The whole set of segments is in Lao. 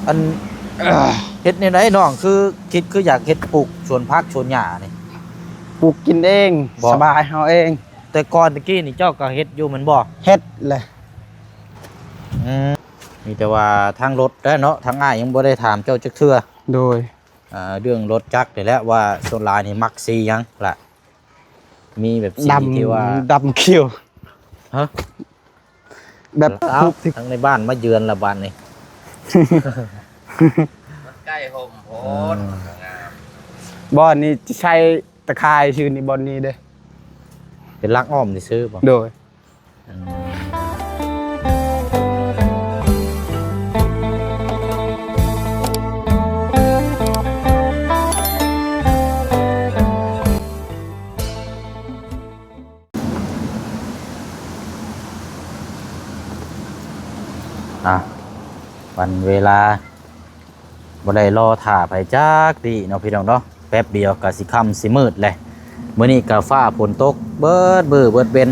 ອັນ ເຮັດແນວໃດນ້ອງ ຄືຄິດ ຄືຢາກເຮັດ ປູກສວນຜັກສວນຫຍ້ານີ້? ປູກກິນເອງ ບໍ່? ສະບາຍເຮົາເອງ. ແຕ່ກ່ອນຕະກີ້ນີ້ເຈົ້າກໍເຮັດຢູ່ແມ່ນບໍ່? ເຮັດແຫຼະ. ອືມ ມີແຕ່ວ່າທາງລົດແຫຼະເນາະ ທາງອ້າຍຍັງບໍ່ໄດ້ຖາມເຈົ້າຈັກເທື່ອ. ໂດຍ. ອ່າ ເລື່ອງລົດຈັກນີ້ແຫຼະ ວ່າສ່ວນຫຼາຍນີ້ມັກສີຫຍັງລະ? ມີແບບສີ ດຳ ທີ່ວ່າ ດຳຂຽວ. ຮະ? ແບບ ເອົ້າ ທຸກທີ່ ທັງໃນບ້ານມາເຢືອນລະບາດນີ້. ມັນໃກ້ຮົ່ມໂພດ. ອືມ ມັນກໍງາມ. ບ່ອນນີ້ຈະໃຊ້ຕະຂ່າຍຊື່ນີ້ ບ່ອນນີ້ເດ້ ເປັນຫຼັກອ້ອມຊື່ໆບໍ່? ໂດຍ. ອືມ ອ່ະ ວັນເວລາ ບໍ່ໄດ້ລໍຖ້າໃຜຈັກດີເນາະ ພີ່ນ້ອງເນາະ ແປັບດຽວກໍຊິຄ່ຳຊິມືດແຫຼະ. ມື້ນີ້ກໍຟ້າຝົນຕົກເບິດມື້ເບິດເວັນ.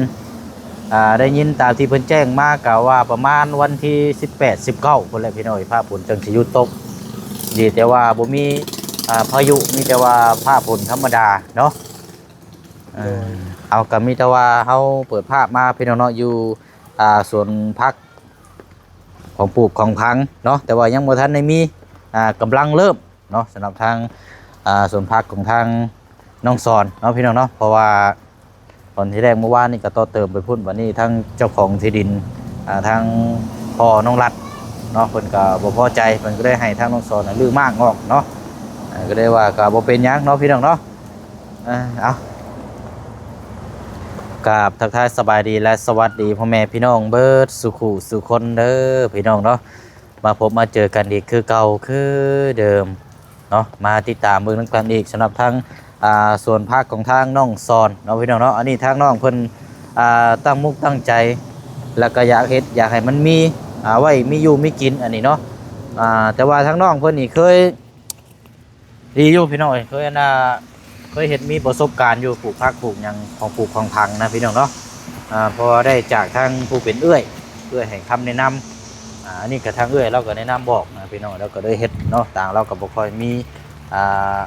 ອ່າ ໄດ້ຍິນຕາມທີ່ເພິ່ນແຈ້ງມາ ກໍວ່າປະມານວັນທີສິບແປດ ສິບເກົ້າພຸ້ນແຫຼະ ພີ່ນ້ອງເອີຍ ຟ້າຝົນຈັ່ງຊິຢຸດຕົກ. ດີແຕ່ວ່າບໍ່ມີ ອ່າ ພາຍຸ ມີແຕ່ວ່າຟ້າຝົນທຳມະດາເນາະ. ໂດຍ. ເອົາ ກໍມີແຕ່ວ່າເຮົາເປີດພາບມາ ພີ່ນ້ອງເນາະ ຢູ່ ອ່າ ສວນຜັກ ຂອງປູກຂອງຝັງເນາະ ແຕ່ວ່າຍັງບໍ່ທັນໄດ້ມີ ອ່າ ກຳລັງເລີ່ມເນາະ ສຳລັບທາງ ອ່າ ສວນຜັກຂອງທາງນ້ອງສອນເນາະ ພີ່ນ້ອງເນາະ. ເພາະວ່າຕອນທີແລກມື້ວານນີ້ກໍຕໍ່ເຕີມໄປພຸ້ນ ບັດນີ້ທາງເຈົ້າຂອງທີ່ດິນ ອ່າ ທາງພໍ່ນ້ອງລັດເນາະ ເພິ່ນກໍບໍ່ພໍໃຈ ເພິ່ນກໍໄດ້ໃຫ້ທາງນ້ອງສອນນະຮື້ມ້າງອອກເນາະ. ອ່າ ກໍໄດ້ວ່າກໍບໍ່ເປັນຫຍັງເນາະ ພີ່ນ້ອງເນາະ. ເອີ ເອົາ ກາບທັກທາຍສະບາຍດີ ແລະ ສະຫວັດດີພໍ່ແມ່ພີ່ນ້ອງເບິດສູ່ຄູ່ສູ່ຄົນເດີພີ່ນ້ອງເນາະ. ມາພົບມາເຈີກັນອີກຄືເກົ່າຄືເດີມເນາະ ມາຕິດຕາມເບິ່ງນຳກັນອີກ ສຳລັບທາງ ອ່າ ສວນຜັກຂອງທາງນ້ອງສອນເນາະ ພີ່ນ້ອງເນາະ. ອັນນີ້ທາງນ້ອງເພິ່ນ ອ່າ ຕັ້ງມຸກຕັ້ງໃຈ ແລ້ວກໍຢາກເຮັດ ຢາກໃຫ້ມັນມີ ອ່າ ໄວ້ມີຢູ່ມີກິນ ອັນນີ້ເນາະ. ອ່າ ແຕ່ວ່າທາງນ້ອງເພິ່ນນີ້ເຄີຍ ດີຢູ່ພີ່ນ້ອງເອີຍ ເຄີຍອັນນ່າ ເຄີຍເຮັດ ມີປະສົບການຢູ່ ປູກຜັກປູກຫຍັງ ຂອງປູກຂອງຝັງນະພີ່ນ້ອງເນາະ. ອ່າ ເພາະວ່າໄດ້ຈາກທາງຜູ້ເປັນເອື້ອຍ ເອື້ອຍໃຫ້ຄຳແນະນຳ. ອ່າ ອັນນີ້ກໍທາງເອື້ອຍລາວກໍແນະນຳບອກນະພີ່ນ້ອງ ລາວກໍໄດ້ເຮັດເນາະ ຕ່າງລາວກໍບໍ່ຄ່ອຍມີ ອ່າ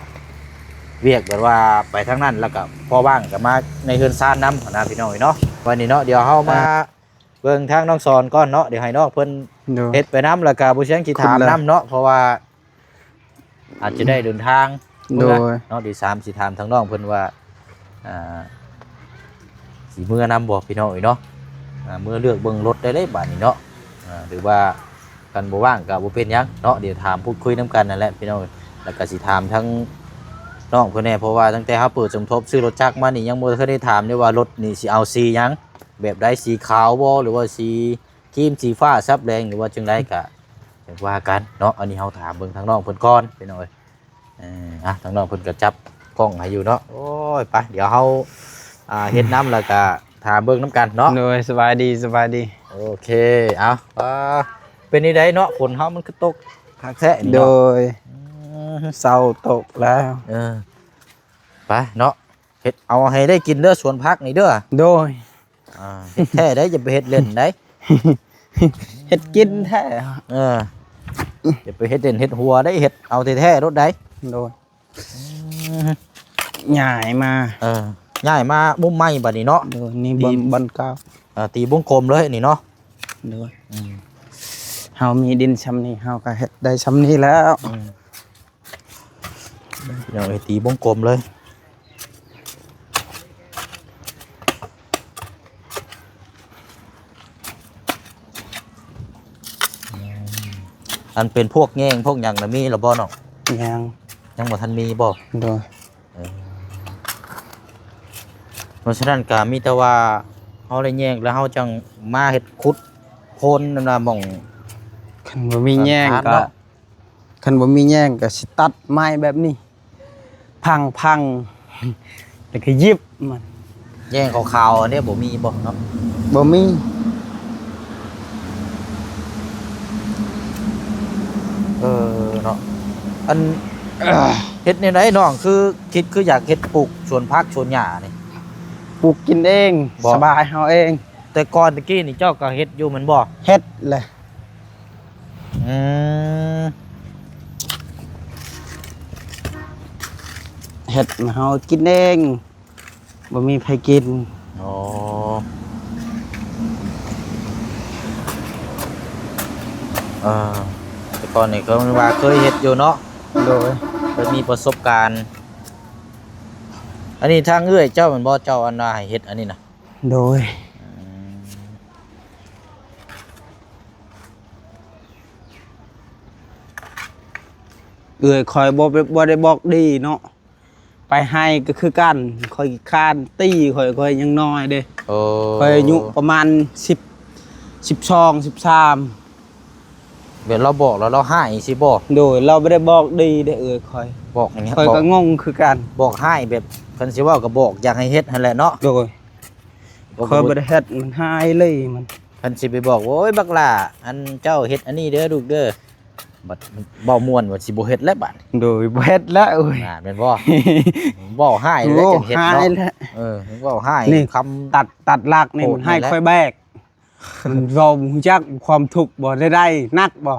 ວຽກແບບວ່າໄປທາງນັ້ນ ແລ້ວກໍພໍວ່າງກໍມາໃນເຮືອນຊານນຳນະພີ່ນ້ອງເອີຍເນາະ. ວັນນີ້ເນາະ ດຽວເຮົາມາ ອ່າ ເບິ່ງທາງນ້ອງສອນກ່ອນເນາະ ດຽວໃຫ້ນ້ອງເພິ່ນ ໂດຍ ເຮັດໄປນຳ ແລ້ວກໍບໍ່ຊຽງຊິຖາມນຳເນາະ ເພາະວ່າ ອາດຈະໄດ້ເດີນທາງ ໂດຍ ເນາະ. ດຽວສາມຊິຖາມທາງນ້ອງເພິ່ນວ່າ ອ່າ ຊິເມືອນຳບໍ່ພີ່ນ້ອງເອີຍເນາະ. ອ່າ ເມືອເລືອກເບິ່ງລົດໄດ້ເດ້ບາດນີ້ເນາະ. ອ່າ ຫຼືວ່າຄັນບໍ່ວ່າງກໍບໍ່ເປັນຫຍັງເນາະ ດຽວຖາມພູດຄຸຍນຳກັນນັ້ນແຫຼະພີ່ນ້ອງເອີຍ. ແລ້ວກໍຊິຖາມທາງນ້ອງເພິ່ນແດ່ ເພາະວ່າຕັ້ງແຕ່ເຮົາເປີດສົມທົບຊື້ລົດຈັກມານີ້ ຍັງບໍ່ທັນໄດ້ຖາມເລີຍວ່າລົດນີ້ຊິເອົາສີຫຍັງ ແບບໃດ ສີຂາວບໍ່ ຫຼືວ່າສີຄຣີມ ສີຟ້າ ສັບແດງ ຫຼືວ່າຈັ່ງໃດ ກະຈັ່ງວ່າກັນເນາະ. ອັນນີ້ເຮົາຖາມເບິ່ງທາງນ້ອງເພິ່ນກ່ອນພີ່ນ້ອງເອີຍ. ເອີ ອ່ະ ທາງນ້ອງເພິ່ນກໍຈັບກ້ອງໃຫ້ຢູ່ເນາະ. ໂອ້ຍ ໄປ ດຽວເຮົາ ອ່າ ເຮັດນຳ ແລ້ວກໍຖາມເບິ່ງນຳກັນເນາະ. ໂດຍ ສະບາຍດີ ສະບາຍດີ. ໂອເຄ ເອົາ ອ່າ ເປັນຈັ່ງໃດເນາະ ຝົນເຮົາມັນຄືຕົກຄັກແທ້ນີ້ເນາະ. ໂດຍ ອືມ ເຊົາຕົກແລ້ວ. ເອີ ໄປເນາະ ເຮັດເອົາໃຫ້ໄດ້ກິນເດີ ສວນຜັກນີ້ເດີ. ໂດຍ. ອ່າ ເຮັດແທ້ໄດ໋ ຢ່າໄປເຮັດຫຼິ້ນໄດ໋. ເຮັດກິນແທ້. ເອີ ຢ່າໄປເຮັດຫຼິ້ນເຮັດຫົວໄດ໋ ເຮັດເອົາແທ້ໆໂລດໄດ໋. ໂດຍ. ອືມ ຍ້າຍມາ ເອີ ຍ້າຍມາມຸມໃໝ່ບັດນີ້ເນາະ. ໂດຍ ນີ້ ຕີ ບ່ອນ ບ່ອນເກົ່າ. ເອີ ຕີວົງກົມເລີຍນີ້ເນາະ. ໂດຍ. ອືມ ເຮົາມີດິນຊ່ຳນີ້ ເຮົາກໍເຮັດໄດ້ຊ່ຳນີ້ແລ້ວ. ອືມ ພີ່ນ້ອງເອີຍ ຕີວົງກົມເລີຍ. ອັນເປັນພວກແຍງພວກຫຍັງນະ ມີແລ້ວບໍ່ນ້ອງ? ຍັງ ຍັງບໍ່ທັນມີບໍ່? ໂດຍ. ເອີ ເພາະສະນັ້ນກະມີແຕ່ວ່າເຮົາໄດ້ແຍງແລ້ວ ເຮົາຈັ່ງມາເຮັດຂຸດໂພນນັ້ນນະ ໝ່ອງ ຄັນບໍ່ມີແຍງກະ ເອີ ເນາະ. ຄັນບໍ່ມີແຍງກໍຊິຕັດໄມ້ແບບນີ້ ພັງໆ ແລ້ວກໍຫຍິບມັນ. ແຍງຂາວໆ ອັນນີ້ບໍ່ມີບໍ່ເນາະ? ບໍ່ມີ. ເອີ ເນາະ ອັນ ເຮັດແນວໃດນ້ອງ ຄືຄິດ ຄືຢາກເຮັດ ປູກສວນຜັກສວນຫຍ້ານີ້? ປູກກິນເອງ ບໍ່? ສະບາຍເຮົາເອງ. ແຕ່ກ່ອນຕະກີ້ນີ້ເຈົ້າກໍເຮັດຢູ່ແມ່ນບໍ່? ເຮັດແຫຼະ. ອືມ ເຮັດໃຫ້ເຮົາກິນເອງ ບໍ່ມີໃຜກິນ. ອໍ ເອີ ແຕ່ກ່ອນນີ້ກໍວ່າເຄີຍເຮັດຢູ່ເນາະ. ໂດຍ ເຄີຍມີປະສົບການ. ອັນນີ້ທາງເອື້ອຍເຈົ້າແມ່ນບໍ່ ເຈົ້າອັນວ່າໃຫ້ເຮັດອັນນີ້ນະ? ໂດຍ ອືມ ເອື້ອຍຂ້ອຍບໍ່ ບໍ່ໄດ້ບອກດີເນາະ. ໄປໄຮ່ກໍຄືກັນ ຂ້ອຍຂີ້ຄ້ານຕີ ຂ້ອຍ ຂ້ອຍຍັງນ້ອຍເດ້. ໂອ້ ຂ້ອຍອາຍຸປະມານສິບ ສິບສອງ ສິບສາມ. ແບບລາວບອກແລ້ວລາວຮ້າຍຊີ້ບໍ່? ໂດຍ ລາວບໍ່ໄດ້ບອກດີເດ້ເອື້ອຍຂ້ອຍ. ບອກຫຍັງ? ຂ້ອຍກໍງົງຄືກັນ. ບອກຮ້າຍແບບ ຄັນຊິເວົ້າກໍບອກຢາກໃຫ້ເຮັດຫັ້ນແຫຼະເນາະ. ໂດຍ ຂ້ອຍບໍ່ໄດ້ເຮັດ ມັນຮ້າຍເລີຍມັນ. ຄັນຊິໄປບອກ ໂອ້ຍ ບັກຫຼ້າ ອັນເຈົ້າເຮັດອັນນີ້ເດີລູກເດີ ບັດເວົ້າມ່ວນວ່າຊິບໍ່ເຮັດແລ້ວບາດນີ້. ໂດຍ ບໍ່ເຮັດແລ້ວ. ໂອ້ຍ ນັ້ນແມ່ນບໍ່? ເວົ້າຮ້າຍແລ້ວຈັ່ງເຮັດເນາະ. ໂອ້ ຮ້າຍແລ້ວ. ເອີ ເວົ້າຮ້າຍ ນີ້ ຄຳຕັດ ຕັດຫຼັກນີ້ ມັນໃຫ້ຂ້ອຍແບກ. ມັນເວົ້າບໍ່ຮູ້ຈັກຄວາມທຸກບໍ່ ໄດ້ ໄດ້ໜັກບໍ່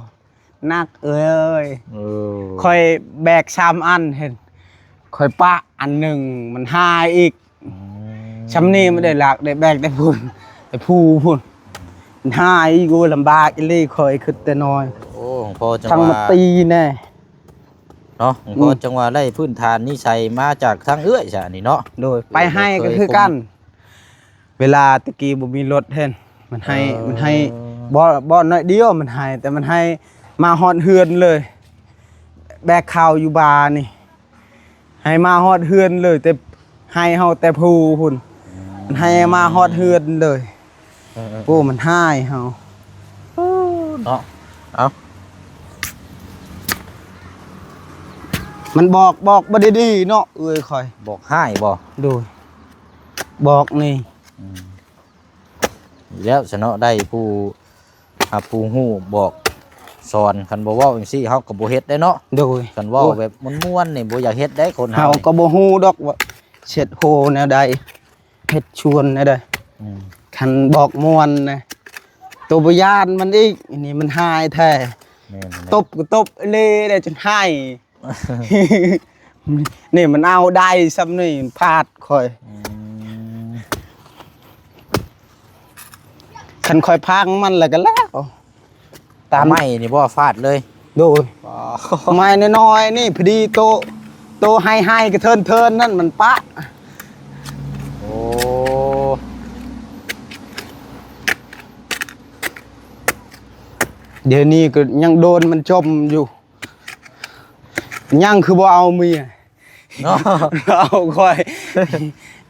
ໜັກເອີຍ. ເອີ ຂ້ອຍແບກສາມອັນ ເຫັນ ຂ້ອຍປະອັນໜຶ່ງ ມັນຫາຍອີກ. ອືມ ຊ່ຳນີ້ມັນໄດ້ຫຼັກ ໄດ້ແບກແຕ່ພຸ້ນ ແຕ່ພູພຸ້ນ ມັນຫາຍອີກ. ໂອ້ ລຳບາກອີ່ຫຼີ ຂ້ອຍຄຶດແຕ່ນ້ອຍ. ໂອ້ ຂອງພໍ່ຈັ່ງວ່າ ທັງມາຕີແດ່ເນາະ. ຂອງພໍ່ ອືມ ຈັ່ງວ່າໄດ້ພື້ນຖານນິໄສມາຈາກທາງເອື້ອຍຊະນີ້ເນາະ. ໂດຍ ໄປໄຮ່ກໍຄືກັນ. ເວລາແຕ່ກີ້ບໍ່ມີລົດເຫັນ ມັນໃຫ້ ເອີ ມັນໃຫ້ ບໍ່ ບໍ່ໜ້ອຍດຽວມັນໃຫ້ ແຕ່ມັນໃຫ້ມາຮອດເຮືອນເລີຍ. ແບກເຂົ້າຢູ່ບ່ານີ້ ໃຫ້ມາຮອດເຮືອນເລີຍ ແຕ່ໃຫ້ເຮົາແຕ່ພູພຸ້ນ ອືມ ມັນໃຫ້ມາຮອດເຮືອນເລີຍ. ເອີໆໆ ໂອ້ ມັນຮ້າຍເຮົາ ເນາະ. ເອົ້າ ມັນບອກ ບອກບໍ່ໄດ້ດີເນາະເອື້ອຍຂ້ອຍ. ບອກຮ້າຍບໍ່? ໂດຍ ບອກນີ້ ອືມ ແລ້ວຊະເນາະ ໄດ້ຜູ້ຮັບຜູ້ຮູ້ບອກສອນ. ຄັນບໍ່ເວົ້າຈັ່ງຊີ້ ເຮົາກໍບໍ່ເຮັດໄດ້ເນາະ. ໂດຍ ຄັນເວົ້າ ໂອ້ ແບບມ່ວນໆນີ້ ບໍ່ຢາກເຮັດໄດ້ຄົນເຮົາ. ເຮົາກໍບໍ່ຮູ້ດອກວ່າເຮັດໂຮແນວໃດ ເຮັດຊວນແນວໃດ. ອືມ ຄັນບອກມ່ວນນະ ໂຕບໍ່ຢ້ານມັນອີກ. ອັນນີ້ມັນຮ້າຍແທ້. ແມ່ນແຫຼະ ຕົບກໍຕົບອີ່ຫຼີໄດ໋ ຈົນຮ້າຍ. ນີ້ມັນເອົາໄດ້ຊ່ຳນີ້ ມັນຟາດຂ້ອຍ. ອືມ ຄັນຂ້ອຍພັງມັນແລ້ວກໍແລ້ວ ຕາມໄມ້ນີ້ບໍ່ຟາດເລີຍ? ໂດຍ ອໍ ໄມ້ນ້ອຍໆນີ້ ພໍດີໂຕ ໂຕໄຮໆກະເທີນໆນັ້ນມັນປະ. ໂອ້ ດຽວນີ້ກໍຍັງໂດນມັນຈົ່ມຢູ່. ຍັງຄືບໍ່ເອົາເມຍເນາະ ເອົາຂ້ອຍ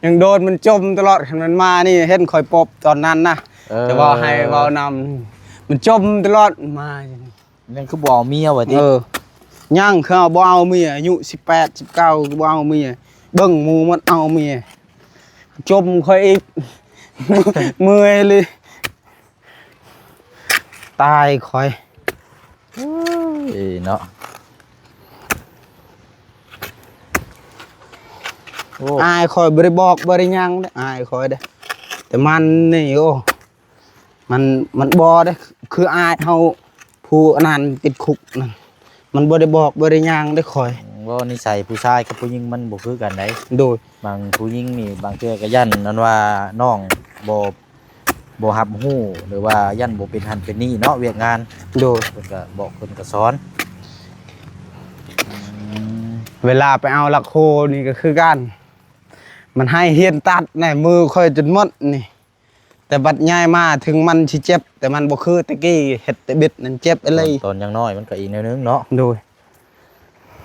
ຍັງໂດນມັນຈົ່ມຕະຫຼອດ. ຄັນມັນມານີ້ເຫັນຂ້ອຍປົບຕອນນັ້ນນະ ເອີ ຈະເວົ້າໃຫ້ເວົ້ານຳ ມັນຈົ່ມຕະຫຼອດມາ. ຍັງຄືບໍ່ເອົາເມຍວ່າຕິ? ເອີ ຍັງຄືບໍ່ເອົາເມຍ ອາຍຸສິບແປດ ສິບເກົ້າ ຄືບໍ່ເອົາເມຍ. ເບິ່ງໝູ່ໝົດເອົາເມຍ ຈົ່ມຂ້ອຍອີກ ເມື່ອຍເລີຍ. ຕາຍຂ້ອຍ ເອີຍເນາະ. ໂອ້ ອ້າຍຂ້ອຍບໍ່ໄດ້ບອກບໍ່ໄດ້ຫຍັງເດ້ ອ້າຍຂ້ອຍເດ້. ແຕ່ມັນນີ້ ໂອ້ ມັນ ມັນບໍ່ເດ້ ຄືອ້າຍເຮົາຜູ້ອັນນັ້ນຕິດຄຸກນັ້ນ ມັນບໍ່ໄດ້ບອກບໍ່ໄດ້ຫຍັງເດ້ຂ້ອຍ. ເວົ້ານິໄສຜູ້ຊາຍກັບຜູ້ຍິງມັນບໍ່ຄືກັນໃດ໋. ໂດຍ ບາງຜູ້ຍິງນີ້ບາງເທື່ອກໍຢ້ານອັນວ່ານ້ອງບໍ່ ບໍ່ຮັບຮູ້ ຫຼືວ່າຢ້ານບໍ່ເປັນຫັ້ນເປັນນີ້ເນາະ ວຽກງານ. ໂດຍ ເພິ່ນກໍບອກ ເພິ່ນກໍສອນ. ອືມ ເວລາໄປເອົາຫຼັກໂຄນີ້ກໍຄືກັນ ມັນໃຫ້ຮຽນຕັດໃນມືຂ້ອຍຈົນໝົດນີ້. ແຕ່ບັດໃຫຍ່ມາເຖິງມັນຊິເຈັບ ແຕ່ມັນບໍ່ຄືແຕ່ກີ້ ເຮັດແຕ່ບິດນັ້ນເຈັບອີ່ຫຼີ. ຕອນ ຕອນຍັງນ້ອຍມັນກໍອີກແນວໜຶ່ງເນາະ. ໂດຍ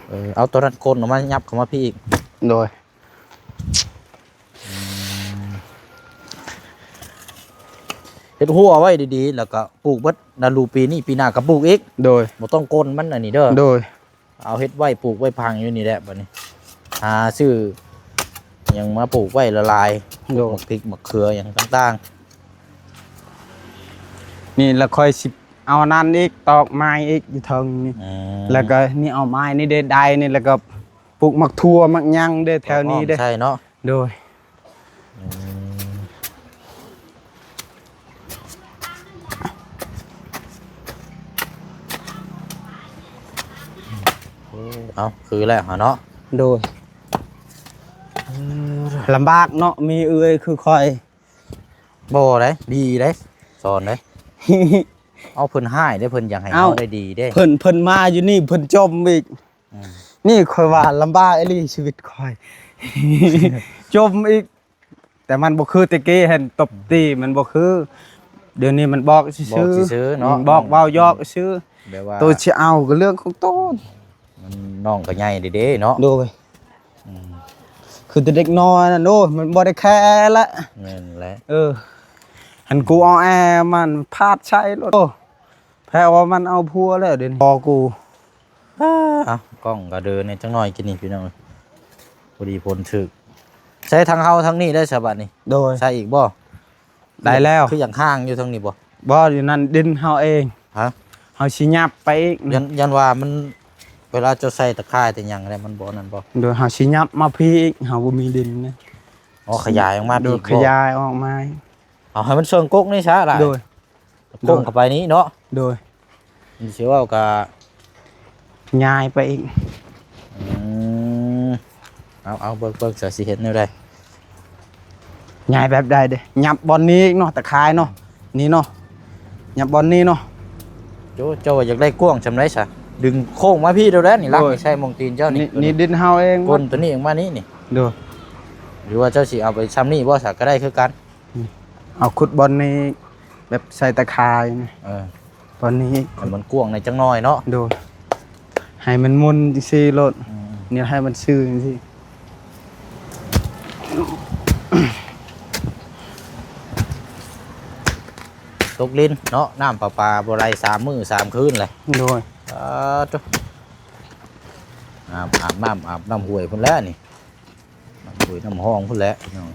ເອີ ເອົາໂຕນັ້ນໂກນອອກມາ ຫຍັບເຂົ້າມາພີ້ອີກ. ໂດຍ ອືມ ເຮັດຮົ້ວໄວ້ດີໆ ແລ້ວກໍປູກເບິດ ນະ ລູກປີນີ້ ປີໜ້າກໍປູກອີກ. ໂດຍ ບໍ່ຕ້ອງໂກນມັນອັນນີ້ເດີ. ໂດຍ ເອົາເຮັດໄວ້ ປູກໄວ້ພັງຢູ່ນີ້ແຫຼະ. ບັດນີ້ຫາຊື້ຫຍັງມາປູກໄວ້ຫຼາຍໆ. ໂດຍ ໝາກພິກ ໝາກເຂືອຫຍັງຕ່າງໆ. ນີ້ລະຂ້ອຍຊິເອົາອັນນັ້ນອີກ ຕອກໄມ້ອີກຢູ່ເທິງນີ້. ອືມ ແລ້ວກໍນີ້ເອົາໄມ້ນີ້ເດ້ ໄດ້ນີ້ ແລ້ວກໍ ປູກໝາກຖົ່ວໝາກຫຍັງເດ້ແຖວນີ້ເດ້. ໃຊ່ເນາະ. ໂດຍ ອືມ ເອົາ ຄືແລ້ວຫາເນາະ. ໂດຍ ລຳບາກເນາະ ມີເອື້ອຍຄືຂ້ອຍ. ບໍ່ໄດ໋ ດີໄດ໋ ສອນໄດ໋. ເອົາ ເພິ່ນຮ້າຍເດ້ ເພິ່ນຢາກໃຫ້ເຮົາໄດ້ດີເດ້. ເພິ່ນ ເພິ່ນມາຢູ່ນີ້ເພິ່ນຈົ່ມອີກ. ອືມ ນີ້ຂ້ອຍວ່າລຳບາກອີ່ຫຼີຊີວິດຂ້ອຍ ຈົ່ມອີກ. ແຕ່ມັນບໍ່ຄືແຕ່ກີ້ຫັ້ນ ຕົບຕີມັນບໍ່ຄື. ດຽວນີ້ມັນບອກຊື່ໆ ບອກຊື່ໆເນາະ ອືມ ບອກເວົ້າຢອກຊື່. ແບບວ່າໂຕຊິເອົາກໍເລື່ອງຂອງໂຕ. ມັນ ນ້ອງກໍໃຫຍ່ເດ້ເນາະ. ໂດຍ. ອືມ ຄືແຕ່ເດັກນ້ອຍນັ້ນ ໂອ້ ມັນບໍ່ໄດ້ແຄລະ. ແມ່ນແຫຼະ. ເອີ ຫັ້ນ ກູເອົາແອມັນພາດໃສ່ໂລດ. ໂອ້ ແພວ່າມັນເອົາຜົວແລ້ວດຽວນີ້ ພໍ່ກູ. ອ້າ ກ້ອງກໍເດີແດ່ຈັກໜ້ອຍກີ້ນີ້ພີ່ນ້ອງ. ພໍດີຝົນຖືກ. ໃຊ້ທາງເຮົາທາງນີ້ໄດ້ສະບາດນີ້. ໂດຍ. ໃຊ້ອີກບໍ່? ໄດ້ແລ້ວ. ຄືຍັງຄ້າງຢູ່ທາງນີ້ບໍ່? ບໍ່ ຢູ່ນັ້ນດິນເຮົາເອງ. ຮະ? ເຮົາຊິຫຍັບໄປອີກ. ຢ້ານ ຢ້ານວ່າມັນ ເວລາເຈົ້າໃສ່ຕາຂ່າຍແຕ່ຫຍັງແລ້ວມັນບໍ່ນັ້ນບໍ່? ໂດຍ ເຮົາຊິຫຍັບມາພີ້ອີກ ເຮົາບໍ່ມີດິນນະ. ອໍ ຂະຫຍາຍອອກມາ. ໂດຍ ພີ້ ຂະຫຍາຍອອກມາ. ເອົາໃຫ້ມັນເຊິ່ງກົກນີ້ຊະຫຼາຍ. ໂດຍ. ກົງເຂົ້າໄປນີ້ເນາະ. ໂດຍ. ມັນຊິເວົ້າກະຍ້າຍໄປອີກ. ອືມ ເອົາ ເອົາ ເບິ່ງ ເບິ່ງ ຈະຊິເຮັດແນວໃດ? ຍ້າຍແບບໃດເດ້? ຫຍັບບ່ອນນີ້ອີກເນາະ ຕາຂ່າຍເນາະ ນີ້ເນາະ ຫຍັບບ່ອນນີ້ເນາະ. ໂອ້ ເຈົ້າວ່າຢາກໄດ້ກວ້າງສ່ຳໃດຊະ? ດຶງໂຄ້ງມາພີ້ໂດດແລ້ວນີ້. ໂດຍ. ຫຼັກໃສ່ໝ່ອງຕີນເຈົ້ານີ້. ນີ້ ນີ້ດິນເຮົາເອງ. ກົ້ນໂຕນີ້ອອກມານີ້ນີ້. ໂດຍ. ຫຼືວ່າເຈົ້າຊິເອົາໄປສ່ຳນີ້ບໍ່ຊະ? ກໍໄດ້ຄືກັນ. ອືມ ເອົາຂຸດບ່ອນນີ້ ແບບໃສ່ຕາຂ່າຍນະ. ເອີ ບ່ອນນີ້ ໃຫ້ມັນກວ້າງແດ່ຈັກໜ້ອຍເນາະ. ໂດຍ. ໃຫ້ມັນໝຸ່ນຈັ່ງຊີ້ໂລດ. ອືມ ນີ້ໃຫ້ມັນຊື່ຈັ່ງຊີ້. ຕົກລິນເນາະ ນ້ຳປະປາບໍ່ໄຫຼສາມມື້ສາມຄືນແຫຼະ. ໂດຍ. ອາ ໂທ້ ອາບ ອາບນ້ຳ ອາບນ້ຳຫ້ວຍພຸ້ນແຫຼະນີ້. ນ້ຳຫ້ວຍນ້ຳຮ່ອງພຸ້ນແຫຼະພີ່ນ້ອງ.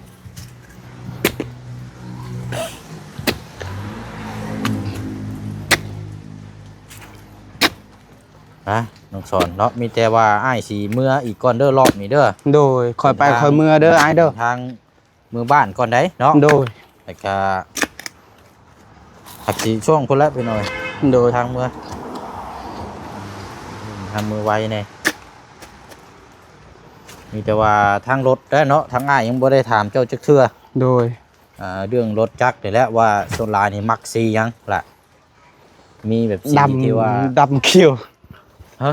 ອາ ນ້ອງສອນເນາະ ມີແຕ່ວ່າອ້າຍຊິເມືອອີກກ່ອນເດີ ລອບນີ້ເດີ. ໂດຍ. ຂ້ອຍໄປຂ້ອຍເມືອເດີອ້າຍເດີ. ທາງເມືອບ້ານກ່ອນໃດ໋ເນາະ. ໂດຍ. ແລ້ວກະຫາກຊິຊ່ວງພຸ້ນແຫຼະພີ່ນ້ອງ. ໂດຍ. ທາງເມືອ ທາງເມືອໄວແດ່. ມີແຕ່ວ່າທາງລົດແຫຼະເນາະ ທາງອ້າຍຍັງບໍ່ໄດ້ຖາມເຈົ້າຈັກເທື່ອ. ໂດຍ. ອາ ເລື່ອງລົດຈັກນີ້ແຫຼະ ວ່າສ່ວນຫຼາຍນີ້ມັກສີຫຍັງລະ? ມີແບບສີທີ່ວ່າ ດຳຂຽວ. ຮະ?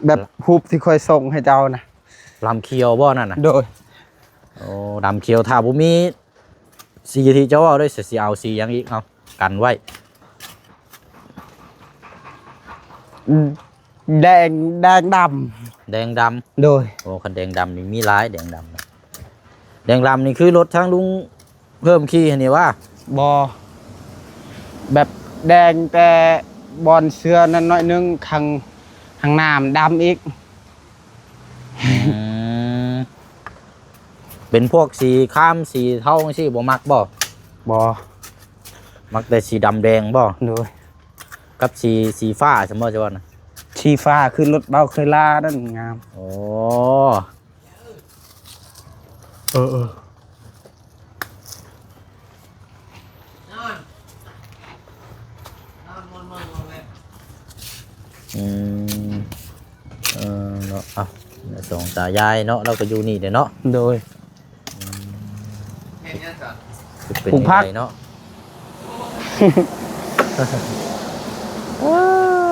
ແບບຮູບທີ່ຂ້ອຍສົ່ງໃຫ້ເຈົ້ານະ. ດຳຂຽວບໍ່ນັ້ນນະ? ໂດຍ. ໂອ້ ດຳຂຽວ ຖ້າບໍ່ມີສີທີ່ເຈົ້າເວົ້າໄດ້ ຊິເອົາສີຫຍັງອີກ? ເອົາ ກັນໄວ້. ແດງ ແດງດຳ. ແດງດຳ. ໂດຍ. ໂອ້ ຄັນແດງດຳນີ້ມີຫຼາຍ ແດງດຳນະ. ແດງດຳນີ້ຄືລົດທາງລຸງເພີ່ມຂີ່ຫັ້ນນີ້ຫວາ? ບໍ່ ແບບແດງແຕ່ບ່ອນເສື້ອນັ້ນໜ້ອຍໜຶ່ງ ຂ້າງ ຂ້າງໜ້າມັນດຳອີກ. ອືມ ເປັນພວກສີຄາມ ສີເທົາຈັ່ງຊີ້ບໍ່ມັກບໍ່? ບໍ່ ມັກແຕ່ສີດຳແດງບໍ່? ໂດຍ. ກັບສີ ສີຟ້າຊັ້ນບໍ່ ຈະວ່ານະ? ສີຟ້າຄືລົດເບົາເຄີຍລານັ້ນງາມ. ໂອ້ ເອີ ເອີ ອືມ ເອີ ເນາະ ເອົາ ສອງຕາຍາຍເນາະ ລາວກໍຢູ່ນີ້ແຫຼະເນາະ. ໂດຍ. ອືມ ເຮັດຫຍັງຊະ? ຄືເປັນຈັ່ງໃດເນາະ?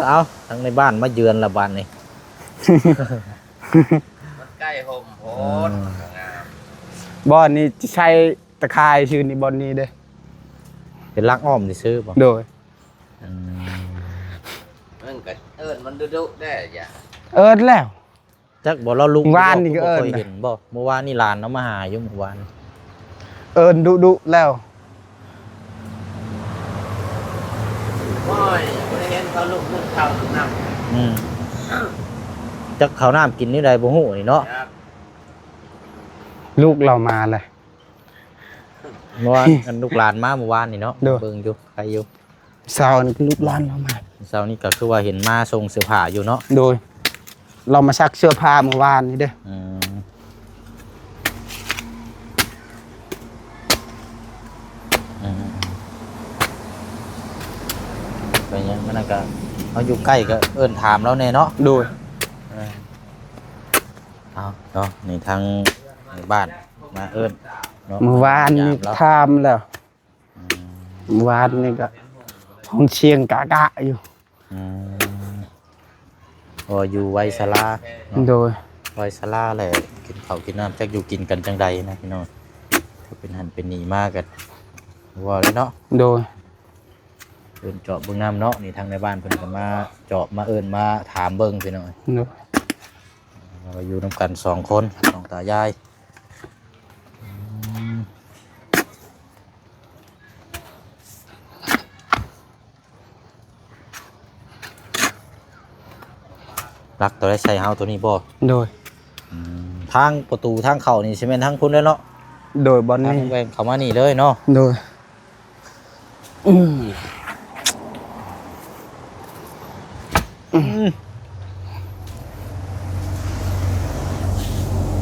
ເອົາ ທາງໃນບ້ານມາເຢືອນລະບາດນີ້. ມັນໃກ້ຮົ່ມໂພດ. ອືມ ມັນກໍງາມ. ບ່ອນນີ້ຊິໃສ່ຕາຂ່າຍຊື່ນີ້ ບ່ອນນີ້ເດ້ ເປັນຫຼັກອ້ອມຊື່ໆບໍ່? ໂດຍ. ອືມ ມັນກໍເອີ້ນມັນດຸໆແດ່ ຢ່າ ເອີ້ນແລ້ວ. ຈັກບໍ່ ລາວລຸກ ວານນີ້ກໍເອີ້ນ ບໍ່ຄ່ອຍເຫັນບໍ່? ມື້ວານນີ້ຫຼານເອົາມາຫາຢູ່ ມື້ວານ ເອີ້ນດຸໆແລ້ວ. ໂອ້ຍ ບໍ່ໄດ້ເຫັນເຂົາລຸກ ນຸ່ງເຂົ້ານຸ່ງນ້ຳ. ອືມ ຈັກເຂົ້ານ້ຳກິນແນວໃດບໍ່ຮູ້ນີ້ເນາະ. ລູກລາວມາແລ້ວ ເມື່ອວານ ອັນລູກຫຼານມາເມື່ອວານນີ້ເນາະ. ໂດຍ. ເບິ່ງຢູ່ ໃຄຢູ່. ເຊົ້ານີ້ລູກຫຼານລາວມາ ເຊົ້ານີ້ກໍຄືວ່າເຫັນມາສົ່ງເສື້ອຜ້າຢູ່ເນາະ. ໂດຍ. ລາວມາຊັກເສື້ອຜ້າເມື່ອວານນີ້ເດ້. ອືມ ອືມ ເປັນຫຍັງ? ມັນນັ້ນກໍ ເຮົາຢູ່ໃກ້ກໍເອີ້ນຖາມລາວແດ່ເນາະ. ໂດຍ. ເອີ ເອົາເນາະ ນີ້ທາງ ບ້ານມາເອີ້ນເນາະ ມື້ວານນີ້ ມາຢາມລາວ ຖາມແລ້ວ ອືມ ມື້ວານນີ້ກໍຫ້ອງສຽງກະກະຢູ່ ອືມ ກໍຢູ່ໄວສາລາເນາະ ໂດຍ ໄວສາລາແຫຼະ ກິນເຂົ້າກິນນ້ຳ ຈັກຢູ່ກິນກັນຈັ່ງໃດນະພີ່ນ້ອງ ເປັນຫັ້ນເປັນນີ້ມາກໍບໍ່ເວົ້າແລ້ວເນາະ ໂດຍ ເອີ້ນເຈາະເບິ່ງນຳເນາະ ນີ້ທາງໃນບ້ານເພິ່ນກໍມາເຈາະມາເອີ້ນມາຖາມເບິ່ງພີ່ນ້ອງ ໂດຍ ເອີ ຢູ່ນຳກັນສອງຄົນ ສອງຕາຍາຍ ອືມ ຫຼັກໂຕໃດໃສ່ເຮົາ ໂຕນີ້ບໍ່? ໂດຍ ອືມ ທາງປະຕູທາງເຂົ້ານີ້ຊິແມ່ນທາງພຸ້ນແຫຼະເນາະ ໂດຍ ບ່ອນນີ້ ທາງແຫວ່ງເຂົ້າມານີ້ເລີຍເນາະ ໂດຍ ອືມ ອືມ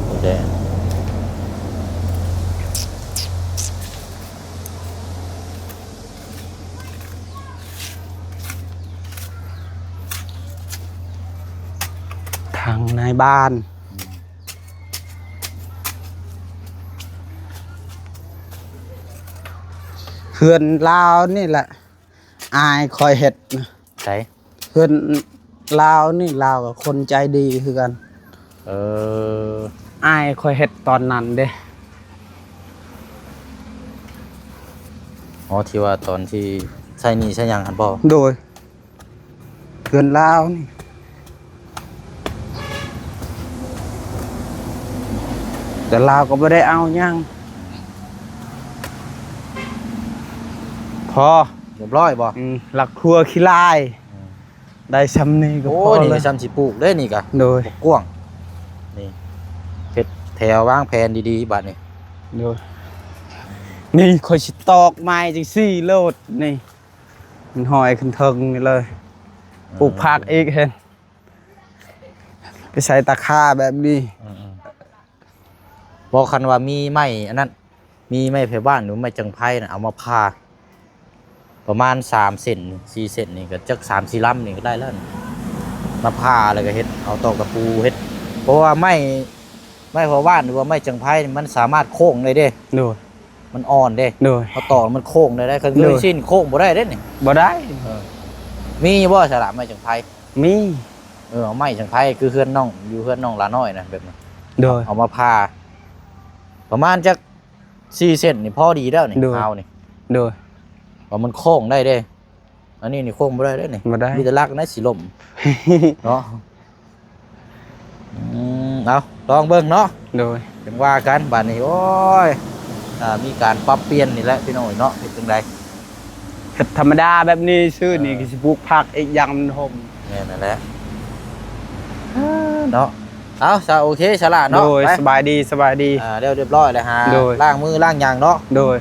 ໂອເຄ ທາງນາຍບ້ານ ເຮືອນລາວນີ້ແຫຼະ ອ້າຍຂ້ອຍເຮັດນະ ໃສ? ເຮືອນລາວນີ້ ລາວກໍຄົນໃຈດີຄືກັນ ເອີ ອ້າຍຂ້ອຍເຮັດຕອນນັ້ນເດ້ ອໍ ທີ່ວ່າຕອນທີ່ໃຊ້ໜີ້ໃຊ້ຫຍັງຫັ້ນບໍ່? ໂດຍ ເຮືອນລາວນີ້ ແຕ່ລາວກໍບໍ່ໄດ້ເອົາຫຍັງ ພໍ ຮຽບຮ້ອຍບໍ່? ອືມ ລັກຄົວຂີ້ລາຍ ອືມ ໄດ້ຊ່ຳນີ້ກໍ ໂອ້ ພໍ ນີ້ ແລ້ວ ຊ່ຳຊິປູກເດ້ນີ້ກະ ໂດຍ ກວ້າງ ນີ້ ເຮັດແຖວວາງແຜນດີໆ ບາດນີ້ ໂດຍ ນີ້ຂ້ອຍຊິຕອກໄມ້ຈັ່ງຊີ້ໂລດນີ້ ມັນຫ້ອຍຂຶ້ນເທິງນີ້ເລີຍ ອືມ ປູກຜັກອີກເຫັນ ໄປໃສ່ຕາຂ່າແບບນີ້ ອືມໆ ບໍ່ ຄັນວ່າມີໄມ້ອັນນັ້ນ ມີໄມ້ໄຜ່ບ້ານ ຫຼືໄມ້ຈັງໄພນະ ເອົາມາຜ່າ ປະມານສາມເສັ້ນສີ່ເສັ້ນນີ້ ກໍຈັກສາມສີ່ລຳນີ້ກໍໄດ້ແລ້ວ ມາຜ່າແລ້ວກໍເຮັດ ເອົາຕອກຕະປູເຮັດ ເພາະວ່າໄມ້ ໄມ້ໄຜ່ບ້ານ ຫຼືວ່າໄມ້ຈັງໄພນີ້ ມັນສາມາດໂຄ້ງໄດ້ເດ້ ໂດຍ ມັນອ່ອນເດ້ ໂດຍ ເຮົາຕອກມັນໂຄ້ງໄດ້ ຄັນ ໂດຍ ຊີ້ນໂຄ້ງບໍ່ໄດ້ເດ້ນີ້ ບໍ່ໄດ້ ເອີ ມີບໍ່ສະລະໄມ້ຈັງໄພ? ມີ ເອີ ເອົາໄມ້ຈັງໄພ ຄືເຮືອນນ້ອງ ຢູ່ເຮືອນນ້ອງຫຼ້ານ້ອຍນະ ແບບນັ້ນ ໂດຍ ເອົາມາຜ່າ ປະມານຈັກສີ່ເຊັນນີ້ພໍດີແລ້ວນີ້ ໂດຍ ຮາວນີ້ ໂດຍ ວ່າມັນໂຄ້ງໄດ້ເດ້ ອັນນີ້ນີ້ໂຄ້ງບໍ່ໄດ້ເດ້ນີ້ ບໍ່ໄດ້ ມີແຕ່ຫຼັກນະຊິລົ້ມ ເນາະ ອືມ ເອົາ ລອງເບິ່ງເນາະ ໂດຍ ຈັ່ງວ່າກັນບາດນີ້ ໂອ້ຍ ອ່າ ມີການປັບປ່ຽນນີ້ແຫຼະພີ່ນ້ອງເອີຍເນາະ ເຮັດຈັ່ງໃດ ເຮັດທຳມະດາແບບນີ້ຊື່ນີ້ ອ່າ ກໍຊິປູກຜັກອີກຢ່າງມັນຫົ່ມ ແມ່ນນັ້ນແຫຼະ ເນາະ ເອົາ ສະ ໂອເຄ ສະຫຼະເນາະ ໂດຍ ໄປ ສະບາຍດີ ສະບາຍດີ ອ່າ ແລ້ວຮຽບຮ້ອຍແລ້ວ ຫາ ໂດຍ ລ້າງມືລ້າງຫຍັງເນາະ ໂດຍ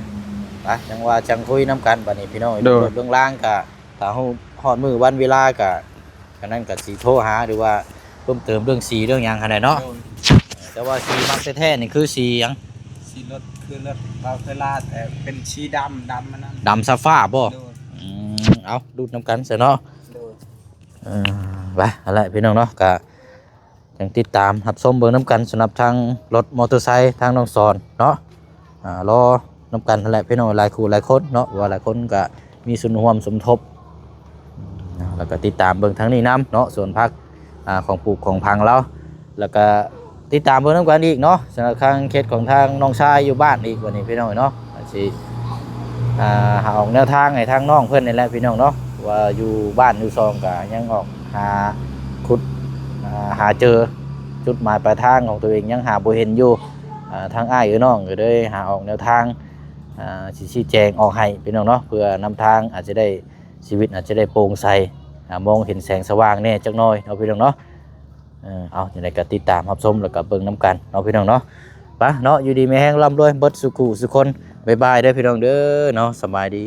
ໄປ ຈັ່ງວ່າຈັ່ງຄຸຍນຳກັນບາດນີ້ພີ່ນ້ອງ ໂດຍ ເລື່ອງລາງກະ ຖ້າຮູ້ຮອດມື້ວັນເວລາກະ ອັນນັ້ນກະຊິໂທຫາ ຫຼືວ່າເພີ່ມເຕີມເລື່ອງສີເລື່ອງຫຍັງຫັ້ນແຫຼະເນາະ ໂດຍ ແຕ່ວ່າສີມັກແທ້ໆນີ້ຄືສີຫຍັງ? ສີລົດ ຄືລົດເຮົາເຄີຍລາ ແຕ່ເປັນສີດຳ ດຳອັນນັ້ນ ດຳຊາຟ້າບໍ່? ໂດຍ ອືມ ເອົາ ລຸ້ນນຳກັນຊະເນາະ ໂດຍ ເອີ ໄປ ຫັ້ນແຫຼະພີ່ນ້ອງເນາະ ກະ ຍັງຕິດຕາມຮັບຊົມເບິ່ງນຳກັນ ສຳລັບທາງລົດມໍເຕີໄຊທາງນ້ອງສອນເນາະ ອ່າ ລໍນຳກັນຫັ້ນແຫຼະພີ່ນ້ອງ ຫຼາຍຄູ່ຫຼາຍຄົນເນາະ ວ່າຫຼາຍຄົນກະມີສ່ວນຮ່ວມສົມທົບ ແລ້ວກະຕິດຕາມເບິ່ງທາງນີ້ນຳເນາະ ສວນຜັກ ອ່າ ຂອງປູກຂອງຝັງລາວ ແລ້ວກະຕິດຕາມເບິ່ງນຳກັນອີກເນາະ ສຳລັບທາງເຂດຂອງທາງນ້ອງຊາຍຢູ່ບ້ານອີກ ບາດນີ້ພີ່ນ້ອງເນາະ ກະຊິ ອ່າ ຫາອອກແນວທາງໃຫ້ທາງນ້ອງເພິ່ນນີ້ແຫຼະພີ່ນ້ອງເນາະ ວ່າຢູ່ບ້ານຢູ່ຊ່ອງກະຍັງອອກຫາຂຸດ ອ່າ ຫາເຈີ ຈຸດໝາຍປາຍທາງຂອງຕົວເອງຍັງຫາບໍ່ເຫັນຢູ່ ອ່າ ທາງອ້າຍເອື້ອຍນ້ອງກໍເລີຍຫາອອກແນວທາງ ອ່າ ຊິຊີ້ແຈງອອກໃຫ້ພີ່ນ້ອງເນາະ ເພື່ອນຳທາງອາດຈະໄດ້ ຊີວິດອາດຈະໄດ້ໂປ່ງໃສ ອ່າ ມອງເຫັນແສງສະຫວ່າງແດ່ຈັກໜ້ອຍເນາະພີ່ນ້ອງເນາະ ເອີ ເອົາ ຈັ່ງໃດກໍຕິດຕາມຮັບຊົມ ແລ້ວກໍເບິ່ງນຳກັນເນາະພີ່ນ້ອງເນາະ ໄປເນາະ ຢູ່ດີມີແຮງ ລ່ຳລວຍເບິດສູ່ຄູ່ສູ່ຄົນ ບາຍບາຍເດີພີ່ນ້ອງເດີເນາະ ສະບາຍດີ.